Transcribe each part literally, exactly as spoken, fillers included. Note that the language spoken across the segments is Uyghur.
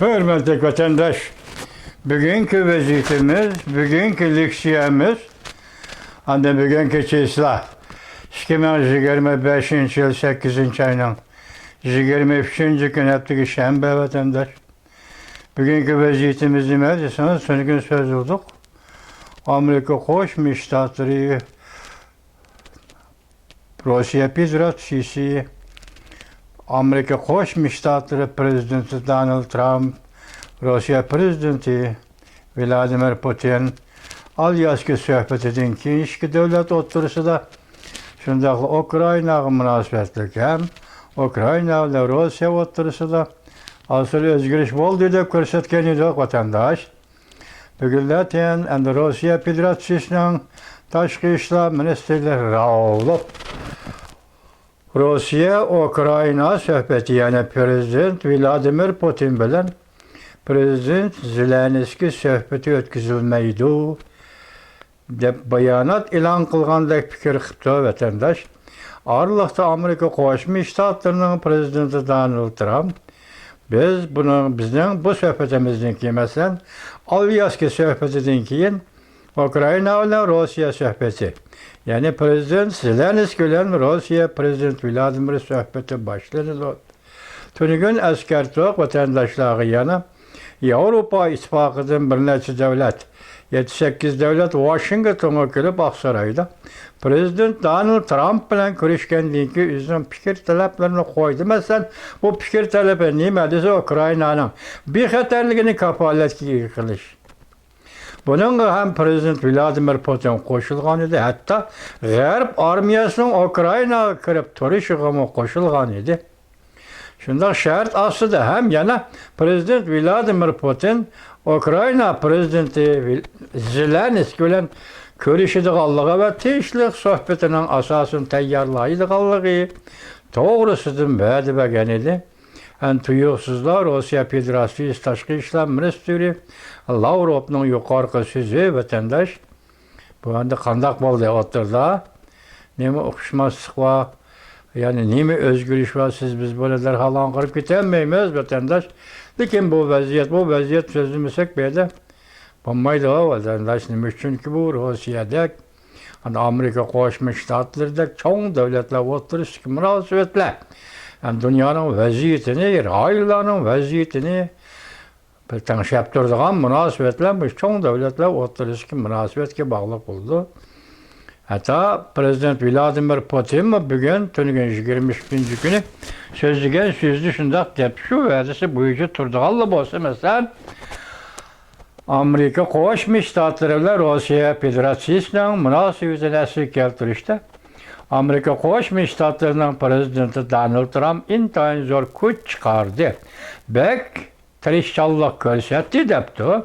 ھۆرمەتلىك ۋەتەنداش، بۈگۈنكى ۋەزىيىتىمىز، بۈگۈنكى لېكسىيەمىز، ئاندىن بۈگۈنكى چىسلا، ئىككى مىڭ يىگىرمە بەشىنچى يىل سەككىزىنچى ئاينىڭ يىگىرمە ئۈچىنچى كۈنى، ھەپتىگە شەنبە، ۋەتەنداش. بۈگۈنكى ۋەزىيىتىمىز نېمە دېسىڭىز، تۈنۈگۈن سۆزلىدۇق. ئامېرىكا قوشما شتاتلىرى، روسىيە فېدېراتسىيىسى، ئامېرىكا قوشما شتاتلىرى پىرېزىدېنتى دونالد ترامپ، روسىيە پىرېزىدېنتى ۋلادىمىر پۇتىن ئالياسكا سۆھبىتىدىن كېيىن ئىككى دۆلەت ئوتتۇرىسىدا، شۇنداقلا ئۇكرائىناغا مۇناسىۋەتلىك ھەم ئۇكرائىنا بىلەن روسىيە ئوتتۇرىسىدا ئاستا ئۆزگىرىش بولدى دەپ كۆرسەتكەن ئىدۇق، ۋەتەنداش. بۈگۈنلەتىن ئەمدى روسىيە فېدېراتسىيىسىنىڭ تاشقى ئىشلار مىنىستىرلىرى راۋۇلۇپ، روسىيە ئۇكرائىنا سۆھبىتى، يەنى پىرېزىدېنت ۋلادىمىر پۇتىن بىلەن پىرېزىدېنت زېلېنسكىي سۆھبىتى ئۆتكۈزۈلمەيدۇ، دەپ بايانات ئېلان قىلغاندەك پىكىر قىپتۇ، ۋەتەنداش. ئارىلىقتا ئامېرىكا قوشما شتاتلىرىنىڭ پىرېزىدېنتى دونالد ترامپ، بىز بۇنىڭ، بىزنىڭ بۇ سۆھبىتىمىزدىن كېيىن، مەسىلەن، ئالياسكا سۆھبىتىدىن كېيىن ئۇكرائىنا بىلەن روسىيە سۆھبىتى، يەنى پىرېزىدېنت زېلېنسكىي بىلەن روسىيە پىرېزىدېنت ۋلادىمىر سۆھبىتى باشلىنىدۇ. تۈنۈگۈن ئەسكەرتتۇق ۋەتەنداشلارغا يەنە، ياۋروپا ئىتتىپاقىدىن بىر نەچچە دۆلەت، يەتتە سەككىز دۆلەت ۋاشىنگتونغا كېلىپ، ئاقسارايدا پىرېزىدېنت دونالد ترامپ بىلەن كۆرۈشكەندىن كېيىن ئۆزىنىڭ پىكىر تەلەپلىرىنى قويدى. مەسىلەن، بۇ پىكىر تەلىپى نېمە دېسە، ئۇكرائىنانىڭ بىخەتەرلىكىنى كاپالەتكە ئىگە قىلىش. بۇنىڭغا ھەم پىرېزىدېنت ۋلادىمىر پۇتىن قوشۇلغان ئىدى، ھەتتا غەرب ئارمىيەسىنىڭ ئۇكرائىناغا كىرىپ تۇرۇشىغىمۇ قوشۇلغان ئىدى. شۇنداق شەرت ئاستىدا ھەم يەنە پىرېزىدېنت ۋلادىمىر پۇتىن ئۇكرائىنا پىرېزىدېنتى ۋىل-، زېلېنسكىي بىلەن كۆرۈشىدىغانلىقى ۋە تىنچلىق سۆھبىتىنىڭ ئاساسىنى تەييارلايدىغانلىقى توغرىسىدىن ۋەدە بەرگەن ئىدى. ئەنە، تۇيۇقسىزلا روسىيە فېدېراتسىيىسى تاشقى ئىشلار مىنىستىرى لاۋروفنىڭ يۇقىرىقى سۆزى، ۋەتەنداش، بۇ ئەمدى قانداق بولدى ئوتتۇرىدا؟ نېمە ئۇقۇشماسلىق بار؟ يەنى نېمە ئۆزگىرىش بار؟ سىز، بىز بۇنى دەرھال ئاڭقىرىپ كېتەلمەيمىز، ۋەتەنداش. لېكىن بۇ ۋەزىيەت، بۇ ۋەزىيەت سۆزلىمىسەك بۇ يەردە بولمايدۇ، ۋەتەنداش. نېمە ئۈچۈن؟ چۈنكى بۇ روسىيەدەك، ئەنە، ئامېرىكا قوشما شتاتلىرىدەك چوڭ دۆلەتلەر ئوتتۇرىسىدىكى مۇناسىۋەتلەر، ئەنە، دۇنيانىڭ ۋەزىيىتىنى، رايونلارنىڭ ۋەزىيىتىنى بىر تەڭشەپ تۇرىدىغان مۇناسىۋەتلەر مۇشۇ چوڭ دۆلەتلەر ئوتتۇرىسىدىكى مۇناسىۋەتكە باغلىق بولىدۇ. ھەتتا پىرېزىدېنت ۋلادىمىر پۇتىنمۇ بۈگۈن، تۈنۈگۈن يىگىرمە ئىككىنچى كۈنى سۆزلىگەن سۆزىدە شۇنداق دەپ، شۇ ۋەدىسى بويىچە تۇرىدىغانلا بولسا، مەسىلەن، ئامېرىكا قوشما شتاتلىرى بىلەن روسىيە فېدېراتسىيىسىنىڭ مۇناسىۋىتىنى ئەسلىگە كەلتۈرۈشتە، ئامېرىكا قوشما شتاتلىرىنىڭ پىرېزىدېنتى دونالد ترامپ ئىنتايىن زور كۈچ چىقاردى. بەك تىرىشچانلىق كۆرسەتتى دەپتۇ.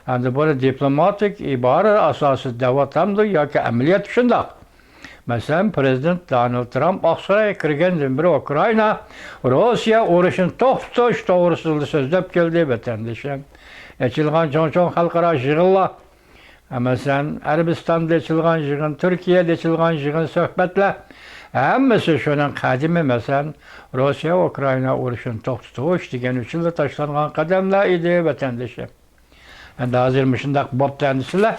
ئەمدى بۇنى دىپلوماتىك ئىبارە ئاساسىدا دەۋاتامدۇ ياكى ئەمەلىيەتتە شۇنداق؟ مەسىلەن، پىرېزىدېنت دونالد ترامپ ئاقسارايغا كىرگەندىن بېرى ئۇكرائىنا، روسىيە ئۇرۇشىنى توختىتىش توغرىسىدا سۆزلەپ كەلدى، ۋەتەندىشىم. ئېچىلغان چوڭ-چوڭ خەلقئارا يىغىنلار، مەسىلەن، ئەرەبىستاندا ئېچىلغان يىغىن، تۈركىيەدە ئېچىلغان يىغىن، سۆھبەتلەر، ھەممىسى شۇنىڭ قەدىمى، مەسىلەن، روسىيە ئۇكرائىنا ئۇرۇشىنى توختىتىش دېگەن ئۈچۈنلا تاشلانغان قەدەملەر ئىدى، ۋەتەندىشىم. ئەمدى ھازىر مۇشۇنداق بوپتۇ ئەمدى سىلەر.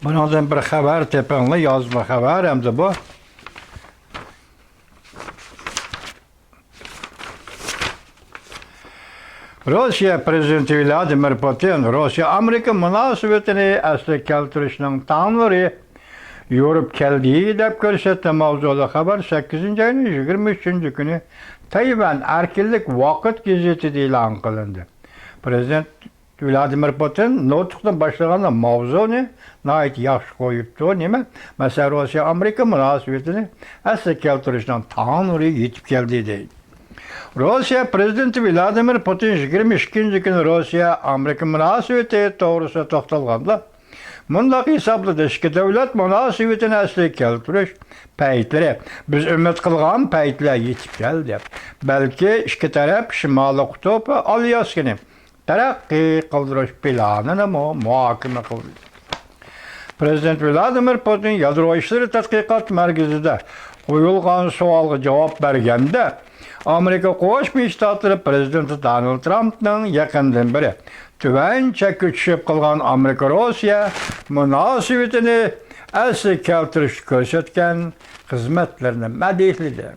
بۇنىڭدىن بىر خەۋەر تېپىڭلار، يازما خەۋەر ئەمدى بۇ. روسىيە پىرېزىدېنتى ۋلادىمىر پۇتىن روسىيە-ئامېرىكا مۇناسىۋىتىنى ئەسلىگە كەلتۈرۈشنىڭ تاڭ نۇرى يورۇپ كەلدى دەپ كۆرسەتتى ماۋزۇلۇق خەۋەر سەككىزىنچى ئاينىڭ يىگىرمە ئۈچىنچى كۈنى تەيۋەن ئەركىنلىك ۋاقىت گېزىتىدە ئېلان قىلىندى. پىرېزىدېنت ۋلادىمىر پۇتىن نۇتۇقنى باشلىغاندا ماۋزۇنى ناھايىتى ياخشى قويۇپتۇ. نېمە؟ مەسىلەن، روسىيە-ئامېرىكا مۇناسىۋىتىنى ئەسلىگە كەلتۈرۈشنىڭ تاڭ نۇرى يېتىپ كەلدى، دەيدۇ. روسىيە پىرېزىدېنتى ۋلادىمىر پۇتىن يىگىرمە ئىككىنچى كۈنى روسىيە-ئامېرىكا مۇناسىۋىتى توغرىسىدا توختالغاندا، مۇنداق ھېسابلىدى، ئىككى دۆلەت مۇناسىۋىتىنى ئەسلىگە كەلتۈرۈش پەيتلىرى، بىز ئۈمىد قىلغان پەيتلەر يېتىپ كەلدى. بەلكى ئىككى تەرەپ شىمالىي قۇتۇپ ۋە ئالياسكىنى تەرەققىي قىلدۇرۇش پىلانىنىمۇ مۇھاكىمە قىلدى. پىرېزىدېنت ۋلادىمىر پۇتىن يادرو ئىشلىرى تەتقىقات مەركىزىدە قويۇلغان سوئالغا جاۋاب بەرگەندە، ئامېرىكا قوشما شتاتلىرى پىرېزىدېنتى دونالد ترامپنىڭ يېقىندىن بېرى تۆۋەن چەككە چۈشۈپ قالغان ئامېرىكا-روسىيە مۇناسىۋىتىنى ئەسلىگە كەلتۈرۈشتە كۆرسەتكەن خىزمەتلىرىنى مەدھىيەلىدى.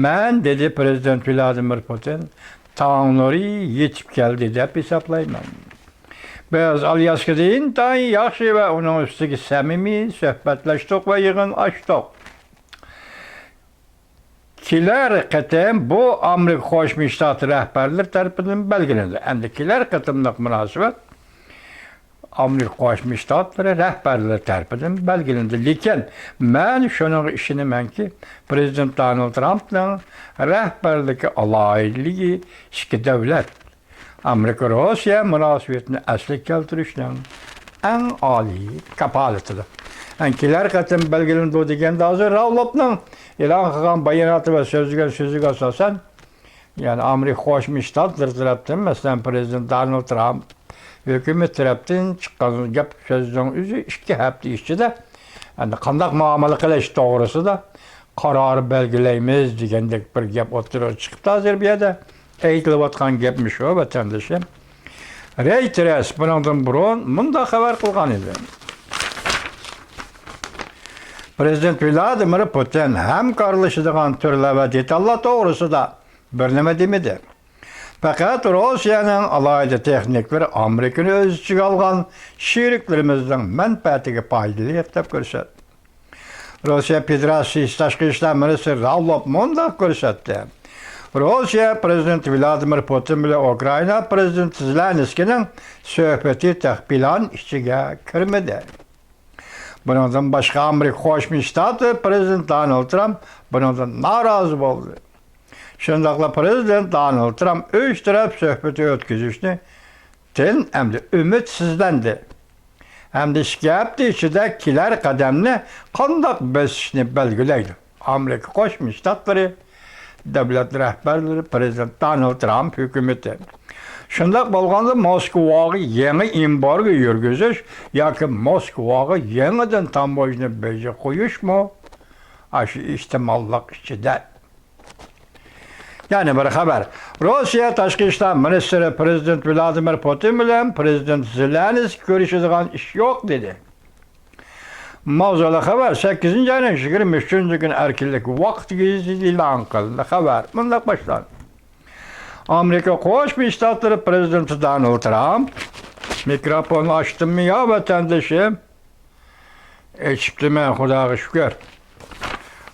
مەن، دېدى پىرېزىدېنت ۋلادىمىر پۇتىن، تاڭ نۇرى يېتىپ كەلدى دەپ ھېسابلايمەن. بىز ئالياسكىدا ئىنتايىن ياخشى ۋە ئۇنىڭ ئۈستىگە سەمىمىي سۆھبەتلەشتۇق ۋە يىغىن ئاچتۇق. كېلەر قېتىم بۇ ئامېرىكا قوشما شتاتى رەھبەرلىرى تەرىپىدىن بەلگىلىنىدۇ. ئەمدى كېلەر قېتىملىق مۇناسىۋەت ئامېرىكا قوشما شتاتلىرى رەھبەرلىرى تەرىپىدىن بەلگىلىنىدۇ. لېكىن مەن شۇنىڭغا ئىشىنىمەنكى، پىرېزىدېنت دونالد ترامپنىڭ رەھبەرلىكى ئالاھىدىلىكى ئىككى دۆلەت، ئامېرىكا روسىيە مۇناسىۋىتىنى ئەسلىگە كەلتۈرۈشنىڭ ئەڭ ئالىي كاپالىتىدۇر. ئەڭ كېلەر قېتىم بەلگىلىنىدۇ دېگەندە، ھازىر راۋلوپنىڭ ئېلان قىلغان باياناتى ۋە سۆزىگە، سۆزىگە ئاساسەن، يەنى ئامېرىكا قوشما شتاتلىرى تەرەپتىن، مەسىلەن، پىرېزىدېنت دونالد ترامپ ھۆكۈمەت تەرەپتىن چىققان گەپ سۆزنىڭ ئۆزى ئىككى ھەپتە ئىچىدە، ئەمدى قانداق مۇئامىلە قىلىش توغرىسىدا قارار بەلگىلەيمىز دېگەندەك بىر گەپ ئوتتۇرىغا چىقىپتۇ ھازىر بۇ يەردە. ئېيتىلىۋاتقان گەپمۇ شۇ، ۋەتەندىشىم. رېيتېرس بۇنىڭدىن بۇرۇن مۇنداق خەۋەر قىلغان ئىدى. پىرېزىدېنت ۋلادىمىر پۇتىن ھەمكارلىشىدىغان تۈرلەر ۋە دېتاللار توغرىسىدا بىر نېمە دېمىدى. پەقەت روسىيەنىڭ ئالاھىدە تېخنىكلىرى ئامېرىكىنى ئۆز ئىچىگە ئالغان شېرىكلىرىمىزنىڭ مەنپەئەتىگە پايدىلىق دەپ كۆرسەتتى. روسىيە فېدېراتسىيىسى تاشقى ئىشلار مىنىستىرى لاۋروف مۇنداق كۆرسەتتى: روسىيە پىرېزىدېنتى ۋلادىمىر پۇتىن بىلەن ئۇكرائىنا پىرېزىدېنتى زېلېنسكىينىڭ سۆھبىتى تېخى پىلان ئىچىگە كىرمىدى. بۇنىڭدىن باشقا، ئامېرىكا قوشما شتاتى پىرېزىدېنتى دونالد ترامپ بۇنىڭدىن نارازى بولدى. شۇنداقلا پىرېزىدېنت دونالد ترامپ ئۈچ تەرەپ سۆھبىتى ئۆتكۈزۈشتىن ئەمدى ئۈمىدسىزلەندى ھەمدە ئىككى ھەپتە ئىچىدە كېلەر قەدەمنى قانداق بېسىشنى بەلگىلەيدۇ. ئامېرىكا قوشما شتاتلىرى دۆلەت رەھبەرلىرى، پىرېزىدېنت دونالد ترامپ ھۆكۈمىتى. شۇنداق بولغاندا، موسكۋاغا يېڭى ئېمبارگو يۈرگۈزۈش ياكى موسكۋاغا يېڭىدىن تاموژنا بېجى قويۇشمۇ ئاشۇ ئېھتىماللىق ئىچىدە. يەنە بىر خەۋەر. روسىيە تاشقى ئىشلار مىنىستىرى پىرېزىدېنت ۋلادىمىر پۇتىن بىلەن پىرېزىدېنت زېلېنسكىي كۆرۈشىدىغان ئىش يوق، دېدى. ماۋزۇلۇق خەۋەر سەككىزىنچى ئاينىڭ يىگىرمە ئۈچىنچى كۈنى ئەركىنلىك ۋاقتى گېزىتىدە ئېلان قىلىندى. خەۋەر مۇنداق باشلاندى. ئامېرىكا قوشما شتاتلىرى پىرېزىدېنتى دونالد ترامپ، مىكروفوننى ئاچتىممۇ يا، ۋەتەندىشىم؟ ئېچىپتىمەن، خۇداغا شۈكۈر.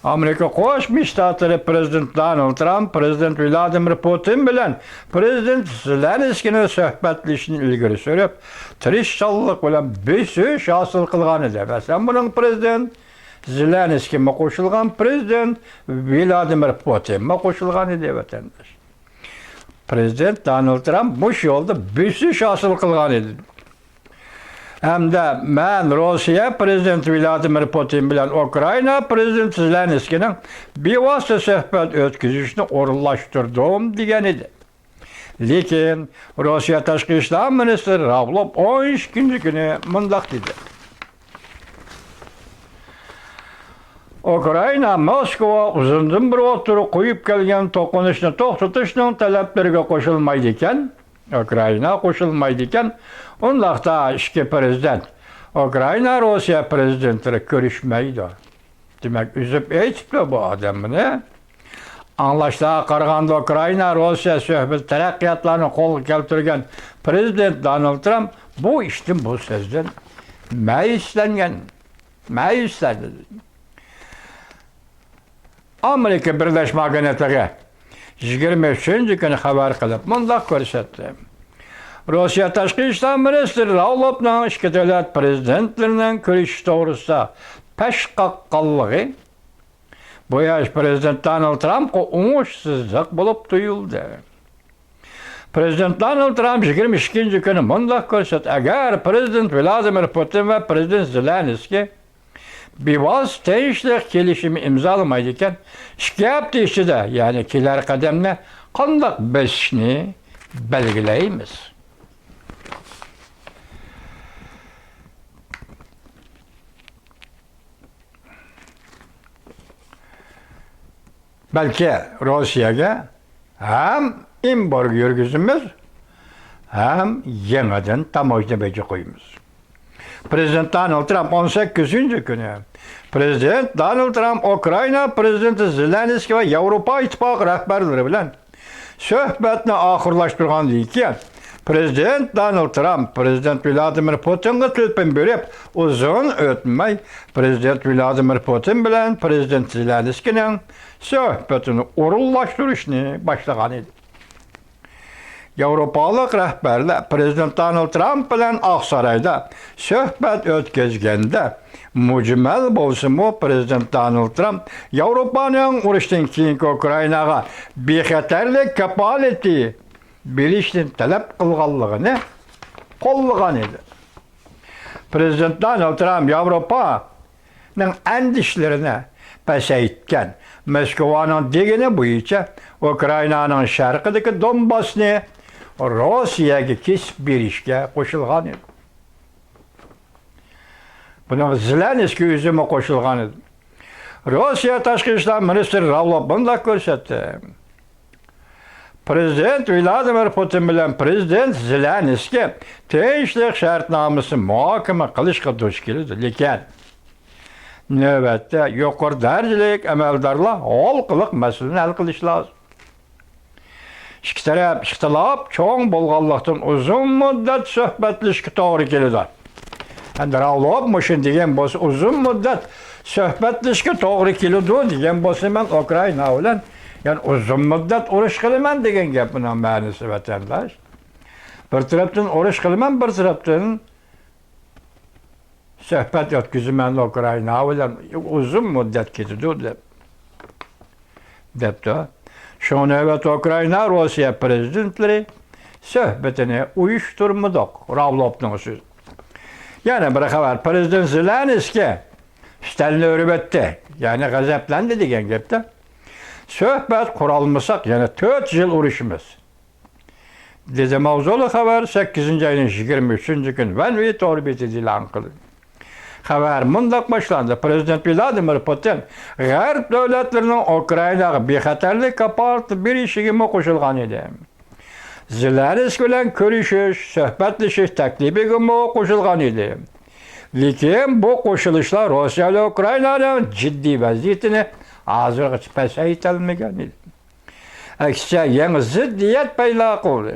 ئامېرىكا قوشما شتاتلىرى پىرېزىدېنتى دونالد ترامپ پىرېزىدېنت ۋلادىمىر پۇتىن بىلەن پىرېزىدېنت زېلېنسكىينىڭ سۆھبەتلىشىشىنى ئىلگىرى سۈرۈپ، تىرىشچانلىق بىلەن بېسىش ھاسىل قىلغان ئىدى. مەسىلەن، بۇنىڭ پىرېزىدېنت زېلېنسكىيمۇ قوشۇلغان، پىرېزىدېنت ۋلادىمىر پۇتىنمۇ قوشۇلغان ئىدى، ۋەتەنداش. پىرېزىدېنت دونالد ترامپ مۇشۇ يولدا بېسىش ھاسىل قىلغان ئىدى. ھەمدە مەن روسىيە پىرېزىدېنتى ۋلادىمىر پۇتىن بىلەن ئۇكرائىنا پىرېزىدېنتى زېلېنسكىينىڭ بىۋاسىتە سۆھبەت ئۆتكۈزۈشنى ئورۇنلاشتۇردۇم، دېگەن ئىدى. لېكىن روسىيە تاشقى ئىشلار مىنىستىرى لاۋروف ئون ئىككىنچى كۈنى مۇنداق دېدى: ئۇكرائىنا موسكۋا ئۇزۇندىن بېرى ئوتتۇرىغا قويۇپ كەلگەن توقۇنۇشنى توختىتىشنىڭ تەلەپلىرىگە قوشۇلمايدىكەن، ئۇكرائىنا قوشۇلمايدىكەن، ئۇنداقتا ئىككى پىرېزىدېنت، ئۇكرائىنا، روسىيە پىرېزىدېنتلىرى كۆرۈشمەيدۇ. دېمەك، ئۈزۈپ ئېيتىپتۇ بۇ ئادەم بۇنى. ئاڭلاشلارغا قارىغاندا، ئۇكرائىنا، روسىيە سۆھبىتى تەرەققىياتلارنى قولغا كەلتۈرگەن پىرېزىدېنت دونالد ترامپ بۇ ئىشتىن، بۇ سۆزدىن مەيۈسلەنگەن. مەيۈسلەندى. ئامېرىكا بىرلەشمە ئاگېنتلىقى يىگىرمە ئۈچىنچى كۈنى خەۋەر قىلىپ مۇنداق كۆرسەتتى: روسىيە تاشقى ئىشلار مىنىستىرى لاۋروفنىڭ ئىككى دۆلەت پىرېزىدېنتلىرىنىڭ كۆرۈشۈشى توغرىسىدا پەش قاققانلىقى بۇ ياش پىرېزىدېنت دونالد ترامپقا ئوڭۇشسىزلىق بولۇپ تۇيۇلدى. پىرېزىدېنت دونالد ترامپ يىگىرمە ئىككىنچى كۈنى مۇنداق كۆرسەتتى: ئەگەر پىرېزىدېنت ۋلادىمىر پۇتىن ۋە پىرېزىدېنت زېلېنسكىي بىۋاسىتە تىنچلىق كېلىشىمى ئىمزالىمايدىكەن، ئىككى ھەپتە ئىچىدە، يەنى كېلەر قەدەمنى قانداق بېسىشنى بەلگىلەيمىز. بەلكى روسىيەگە ھەم ئېمبارگو يۈرگۈزىمىز، ھەم يېڭىدىن تاموژنا بېجى قويىمىز. پرېزىدېنت دونالد ترامپ ئون سەككىزىنچى كۈنى، پرېزىدېنت دونالد ترامپ ئۇكرائىنا پرېزىدېنتى زېلېنسكىي ۋە ياۋروپا ئىتتىپاقى رەھبەرلىرى بىلەن سۆھبەتنى ئاخىرلاشتۇرغاندىن كېيىن، پرېزىدېنت دونالد ترامپ پرېزىدېنت ۋلادىمىر پۇتىنغا تېلېفون بېرىپ، ئۇزۇن ئۆتمەي پرېزىدېنت ۋلادىمىر پۇتىن بىلەن پرېزىدېنت زېلېنسكىينىڭ سۆھبىتىنى ئورۇنلاشتۇرۇشنى باشلىغان ئىدى. ياۋروپالىق رەھبەرلەر پرېزىدېنت دونالد ترامپ بىلەن ئاقسارايدا سۆھبەت ئۆتكۈزگەندە، مۈجمەل بولسىمۇ، پرېزىدېنت دونالد ترامپ ياۋروپانىڭ ئۇرۇشتىن كېيىنكى ئۇكرائىناغا بىخەتەرلىك كاپالىتى بېرىشنى تەلەپ قىلغانلىقىنى قوللىغان ئىدى. پرېزىدېنت دونالد ترامپ ياۋروپانىڭ ئەندىشىلىرىنى پەسەيتكەن، موسكۋانىڭ دېگىنى بويىچە ئۇكرائىنانىڭ شەرقىدىكى دونباسنى روسىيەگە كېسىپ بېرىشكە قوشۇلغان ئىدى. بۇنىڭغا زېلېنسكىي ئۆزىمۇ قوشۇلغان ئىدى. روسىيە تاشقى ئىشلار مىنىستىرى راۋلوف مۇنداق كۆرسەتتى. پرېزىدېنت ۋلادىمىر پۇتىن بىلەن پرېزىدېنت زېلېنسكىي تىنچلىق شەرتنامىسىنى مۇھاكىمە قىلىشقا دۇچ كېلىدۇ، لېكىن نۆۋەتتە يۇقىرى دەرىجىلىك ئەمەلدارلار ھالقىلىق مەسىلىنى ھەل قىلىشى لازىم. ئىككى تەرەپ ئىختىلاپ چوڭ بولغانلىقتىن، ئۇزۇن مۇددەت سۆھبەتلىشىشكە توغرا كېلىدۇ. ئەمدى راۋلوف مۇشۇنى دېگەن بولسا، ئۇزۇن مۇددەت سۆھبەتلىشىشكە توغرا كېلىدۇ دېگەن بولسا، مەن ئۇكرائىنا بىلەن يەنە ئۇزۇن مۇددەت ئۇرۇش قىلىمەن دېگەن گەپ بۇنىڭ مەنىسى، ۋەتەنداش. بىر تەرەپتىن ئۇرۇش قىلىمەن، بىر تەرەپتىن سۆھبەت ئۆتكۈزىمەن ئۇكرائىنا بىلەن، ئۇزۇن مۇددەت كېتىدۇ دەپ، دەپتۇ. شۇڭا نۆۋەت ئۇكرائىنا، روسىيە پرېزىدېنتلىرى سۆھبىتىنى ئۇيۇشتۇرمىدۇق، راۋلوفنىڭ سۆزى. يەنە بىر خەۋەر، پرېزىدېنت زېلېنسكىي ئۈستەلنى ئۆرۈۋەتتى، يەنى غەزەپلەندى دېگەن گەپتە. سۆھبەت قۇرالمىساق، يەنە تۆت يىل ئۇرۇشىمىز. دېدى ماۋزۇلۇق خەۋەر سەككىزىنچى ئاينىڭ يىگىرمە ئۈچىنچى كۈنى ۋەنۋى تور بېتىدە ئېلان قىلىندى. خەۋەر مۇنداق باشلاندى، پرېزىدېنت ۋلادىمىر پۇتىن غەرب دۆلەتلىرىنىڭ ئۇكرائىناغا بىخەتەرلىك كاپالىتى بېرىشىگىمۇ قوشۇلغان ئىدى. زېلېنسكىي بىلەن كۆرۈشۈش، سۆھبەتلىشىش تەكلىپىگىمۇ قوشۇلغان ئىدى. لېكىن بۇ قوشۇلۇشلار روسىيە بىلەن ئۇكرائىنانىڭ جىددىي ۋەزىيىتىنى ھازىرغىچە پەسەيتەلمىگەن ئىدى. ئەكسىچە، يېڭى زىددىيەت پەيدا قىلدى.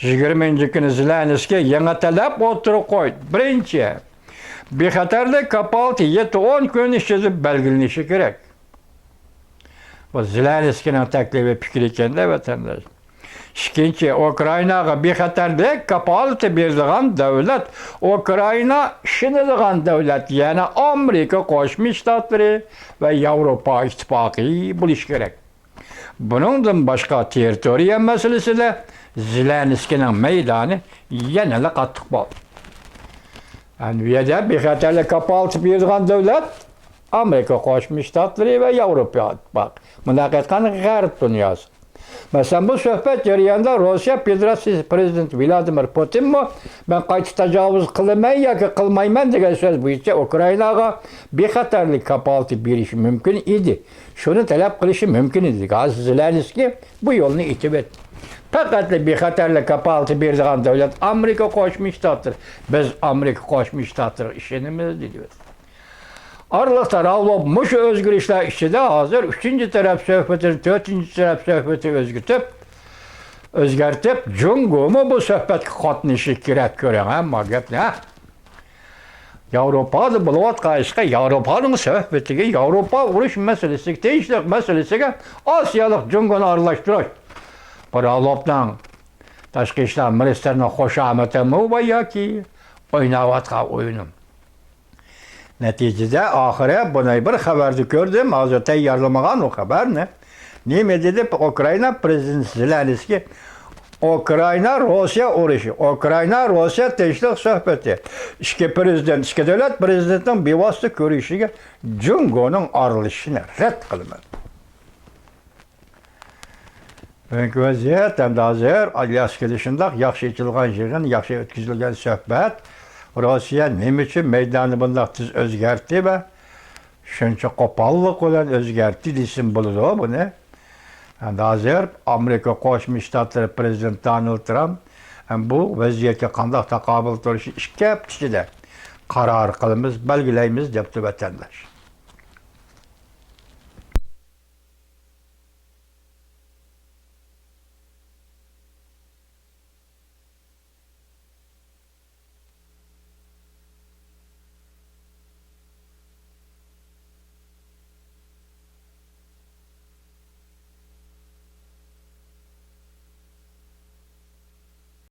يىگىرمىنچى كۈنى زېلېنسكىي يېڭى تەلەپ ئوتتۇرىغا قويدى. بىرىنچى، بىخەتەرلىك كاپالىتى يەتتە ئون كۈن ئىچىدە بەلگىلىنىشى كېرەك. بۇ زېلېنسكىينىڭ تەكلىپى، پىكرى ئىكەن-دە، ۋەتەنداش. ئىككىنچى، ئۇكرائىناغا بىخەتەرلىك كاپالىتى بېرىدىغان دۆلەت ئۇكرائىنا ئىشىنىدىغان دۆلەت، يەنى ئامېرىكا قوشما شتاتلىرى ۋە ياۋروپا ئىتتىپاقى بولۇشى كېرەك. بۇنىڭدىن باشقا، تېررىتورىيە مەسىلىسىدە زېلېنسكىينىڭ مەيدانى يەنىلا قاتتىق بولدى. ئەنۋىيەدە بىخەتەرلىك كاپالىتى بېرىدىغان دۆلەت ئامېرىكا قوشما شتاتلىرى ۋە ياۋروپا ئىتتىپاقى. مۇنداق ئېيتقاندا، غەرب دۇنياسى. مەسىلەن، بۇ سۆھبەت جەريانىدا روسىيە فېدېراتسىيىسى پرېزىدېنتى ۋلادىمىر پۇتىنمۇ، «مەن قايتا تاجاۋۇز قىلىمەن ياكى قىلمايمەن» دېگەن سۆز بويىچە ئۇكرائىناغا بىخەتەرلىك كاپالىتى بېرىشى مۇمكىن ئىدى. شۇنى تەلەپ قىلىشى مۇمكىن ئىدى. ھازىر زېلېنسكىي بۇ يولنى ئېچىۋەتتى. پەقەتلا بىخەتەرلىك كاپالىتى بېرىدىغان دۆلەت ئامېرىكا قوشما شتاتلىرى. بىز ئامېرىكا قوشما شتاتلىرىغا ئىشىنىمىز، دېدى. ئارىلىقتا راۋلوف مۇشۇ ئۆزگىرىشلەر ئىچىدە ھازىر ئۈچىنچى تەرەپ سۆھبىتىنى تۆتىنچى تەرەپ سۆھبىتىگە ئۆزگىرتىپ، ئۆزگەرتىپ، جۇڭگومۇ بۇ سۆھبەتكە قاتنىشىشى كېرەك، كۆرۈڭ، ھە، ما گەپنى، ھە. ياۋروپادا بولۇۋاتقان ئىشقا، ياۋروپانىڭ سۆھبىتىگە، ياۋروپا ئۇرۇش مەسىلىسىگە، تىنچلىق مەسىلىسىگە ئاسىيالىق جۇڭگونى ئارىلاشتۇرۇش. بۇ راۋلوفنىڭ تاشقى ئىشلار مىنىستىرىنىڭ خۇشامىتىمۇ ۋە ياكى ئويناۋاتقان ئويۇنىمۇ؟ نەتىجىدە، ئاخىرى بۇنى بىر خەۋەردە كۆردۈم، ھازىر تەييارلىمىغان ئۇ خەۋەرنى. نېمە دېدى؟ ئۇكرائىنا پرېزىدېنتى زېلېنسكىي، ئۇكرائىنا روسىيە ئۇرۇشى، ئۇكرائىنا روسىيە تىنچلىق سۆھبىتى، ئىككى پرېزىدېنت، ئىككى دۆلەت پرېزىدېنتىنىڭ بىۋاسىتە كۆرۈشۈشىگە جۇڭگونىڭ ئارىلىشىشىنى رەت قىلىمەن. بۈگۈنكى ۋەزىيەت ئەمدى ھازىر ئالياسكىدا شۇنداق ياخشى ئېچىلغان يىغىن، ياخشى ئۆتكۈزۈلگەن سۆھبەت. روسىيە نېمە ئۈچۈن مەيداننى بۇنداق تېز ئۆزگەرتتى ۋە شۇنچە قوپاللىق بىلەن ئۆزگەرتتى دېسىمۇ بولىدۇ بۇنى. ئەمدى ھازىر ئامېرىكا قوشما شتاتلىرى پرېزىدېنتى دونالد ترامپ بۇ ۋەزىيەتكە قانداق تاقابىل تۇرۇشنى ئىككى ھەپتە ئىچىدە قارار قىلىمىز، بەلگىلەيمىز دەپتۇ ۋەتەنداش.